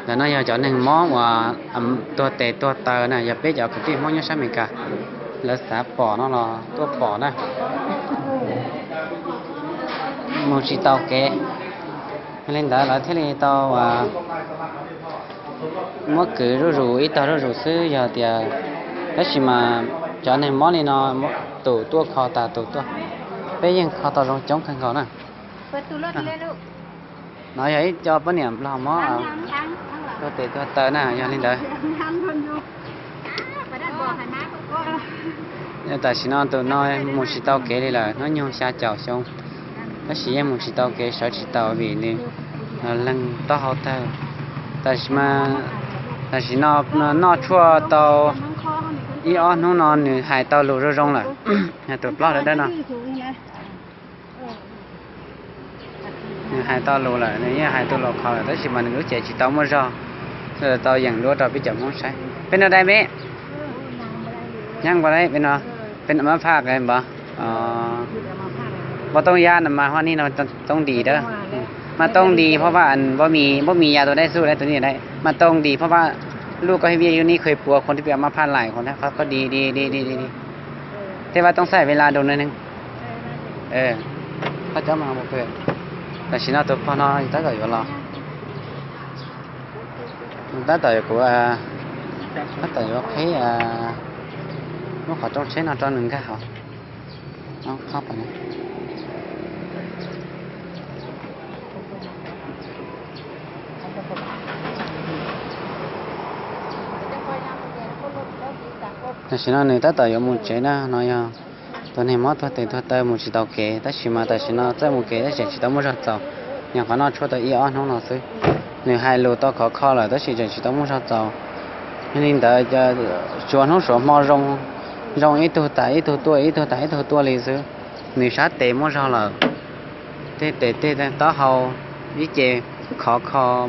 Ntawm no yog cov neeg mob uas tuag tes tuag taw na, yog peb cov kwv tij Hmoob nyob sab Amelikas lawv xav pom no los tuaj pom na, mus tsis tau kev. Yog li ntawd lawv thiaj li tau muab kwv zuj zus ib tog zuj zus xwb. Yog tias, tab sis mas cov neeg mob li no tus tuaj kho tas tus tuaj, peb yeej kho tau zoo coob kawg nkaus na. No yog ib co poj niam nplog mob tuag tes tuag taw na, yog li ntawd. Tam sim no tus no mus tsis tau kev li lawm, hnub nyoog xya caum xyoo, tab sis yeej mus tsis tau kev, sawv tsis tau vim nws leeg taub hau tawg. Tam sim no noj tshuaj tau ib ob hnub no nws hais tau lus zoo zoo lawm. Tus plaub dawb dawb no, nws hais tau lus lawm, nws yeej hais tau lus qhov lawm, tab sis mas nws lub cev tsis tau muaj zog, tau yeem duab rau peb cov Hmoob saib. Peb no dai peb, nyob npua dai peb no, peb no mab phaj npov, npov tooj yab no mas hua nij no tooj dis dawb. Mas tooj dis phoj vaj, npov mis, npov mis yas tus dai xuj dai tus nij dai, mas tooj dis phoj vaj. Lub koj hib viaj yug nij khuj puav khuv twb pia mab phaj laim khuv qhov koj dis dis dis dis dis. Tej vaj tooj xaij ve la dua neeg. Koj cov mas, tam sim no tus pog no tab tom yuav los, tab tom yuav kuv, tab tom yuav qhib lub qhov rooj tsheb no rau nws nkag hauv. Tam sim no nws tab tom yuav mus tsev na, no yog tus neeg mob tuag tes tuag taw mus tsis tau kev, tab sis mas tam sim no txawj mus kev tab sis tseem tsis tau muaj zog txaus, nyuam qhuav noj tshuaj tau ib ob hnub no xwb. Nws hais lus tau khov kho lawm tab sis tseem tsis tau muaj zog txaus. Yog li ntawd suav hnub suav hmo zoo, zoo ib tug tas ib tug tuaj, ib tug tas ib tug tuaj li xwb. Nws sab tes muaj zog lawm, tej tes tej taub hau ib ce khov kho.